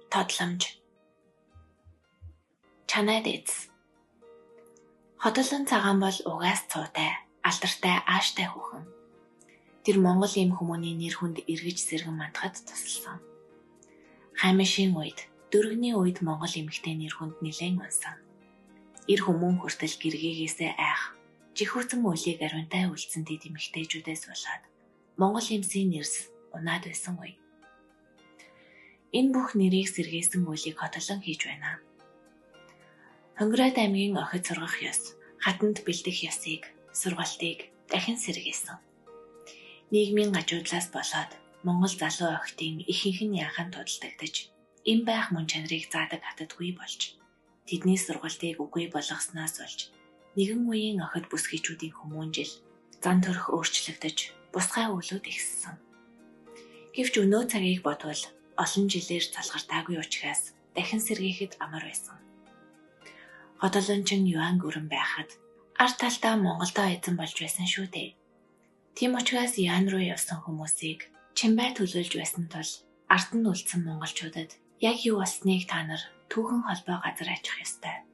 Тодламж. Чанайд эз. Хотолон цагаан бол угаас цуутай, алдартай ааштай хүүхэн. Тэр Монгол эм хүмүүний нэр хүнд эргэж сэргэн мандахад тусалсан. Хаймшийн үед, дөргөний үед Монгол эмэгтэй нэр хүнд нэлээн унсан. Эр хүмүүн хүртэл гэргээгээсээ айх, жихүүцэн үлийг ариунтай үлдсэн тэд эмэгтэйчүүдээс болоод Монгол эмсийн нэрс унаад байсан үе. Энэ бүх нэрийг сэргээсэн үйлийг хотолон хийж байна. Хонгироод аймгийн охид сургах ёс, хатанд бэлдэх ёсыг, сургалтыг дахин сэргээсэн. Нийгмийн гажуудлаас болоод Монгол залуу охидын ихэнх нь яахан тудалдагдаж, эм байх мөн чанарыг заадаг хатадгүй болж, тэдний сургалтыг үгүй болгосноос болж нэгэн үеийн охид бүсгийчүүдийн хүмүүнжил, зан төрх өөрчлөгдөж, бусгай өвлүүд ихссэн. Гэвч өнөө цагийг бодвол олон жилээр залгартаагүй учраас дахин сэргээхэд амар байсан. Хотолончин Юан гүрэн байхад ард талдаа Монголдоо эзэн болж байсан шүү дээ. Тийм учраас Юан руу явсан хүмүүсийг Чимбай төлөөлж байсан тул ард нь үлдсэн монголчуудад яг юу болсныг та нар түүхэн холбоо газар ачих ёстой.